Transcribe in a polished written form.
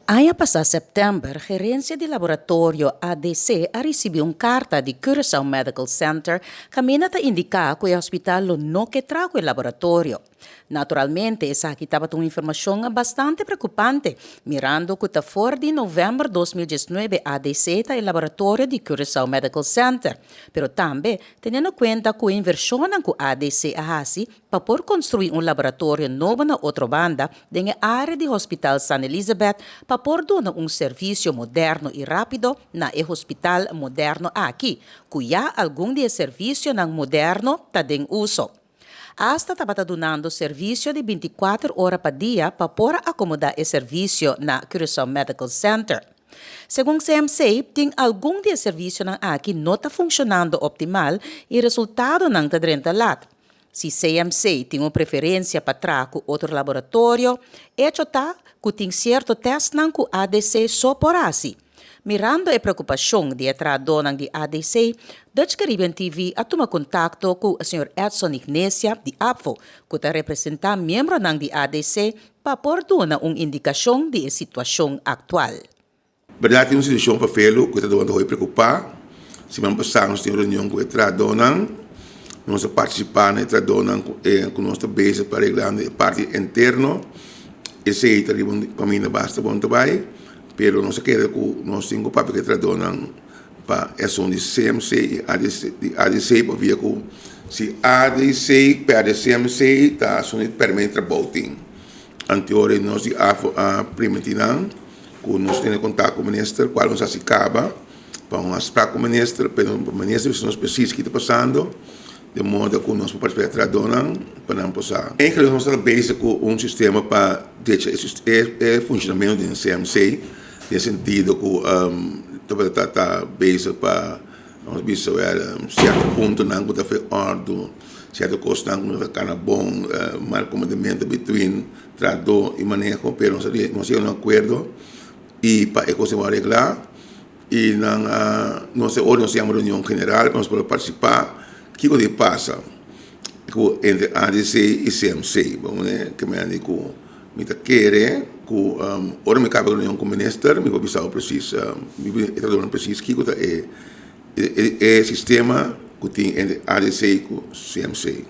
Aña pasá sèptèmber, gerensia di laboratorio ADC a risibí un karta di Curaçao Medical Center kaminda ta indiká ku e hospital lo no ke traha ku e laboratorio. Naturalmente esaki tabata un informashon bastante preokupante, mirando ku ta for di novèmber 2019 ADC ta e laboratorio di Curaçao Medical Center, pero tambe teniendo kuenta ku e invershonnan ku ADC a hasi pa por konstruí un laboratorio nobo na Otrobanda den e área di Hospital San Elizabeth pa por duna un servisio moderno i rápido na e hospital moderno aki, ku ya algun di e servisionan moderno ta den uso. Asta tabata dunando servisio di 24 ora pa dia pa por akomodá e servisio na Curaçao Medical Center. Segun CMC, tin algun di e servisionan aki no ta funshonando optimal i resultadonan ta drenta lat. Si CMC tin un preferensia pa traha ku otro laboratorio, echo ta ku tin sierto tèstnan ku ADC so por hasi. Mirando e preokupashon di e trahadónan di ADC, Dutch Caribbean TV a tuma kontakto ku señor Edson Ignesia di ABVO, ku ta representá miembronan di ADC, pa por duna un indikashon di e situashon aktual. Bèrdat tin un situashon pa felu ku e trahadónan ta hopi preokupá. Siman pasá nos tin un reunion ku e trahadónan. Nos a partisipá na e trahadónan ku nos ta bezig pa reglando e parti interno. Esei ta riba un kaminda basta bon ta bai, pero nos a keda ku nos tin ku papia ku e trahadónan pa e asuntu di CMC i ADC di ADC pabia ku si ADC pèrdè CMC ta asuntu di pèrdè men trabou tin. Anteori nos di AFO a primiti nan ku nos tene kontak ku minister kual nos hasi kaba pa un afsprak ku minister pero minister bisa nos presis ki ta pasando de modo ku nos por partisipá e trahadónan pa nan por sa. Eigenlijk nos ta bezig ku un sistema pa drecha e funshonamentu den CMC den sentido ku tabata ta bezig pa nos bisa wèl sierto puntonan ku ta fe òrdu. Cierto cosnan cu no ta cana bon, mal comprendimento between trahador y maneho, pero nos a nos a yega na un acuerdo y pa e cos a regla y nan a nos e ora nos a yama reunion general pa nos por a participa kico di pasa cu entre ADC y CMC. Bo mane ke mende cu mi ta kere cu ora mi caba e reunion cu minister mi por bisa bo precies mi por e trahadornan precies kico ta e e sistema ku tin entre ADC ku CMC.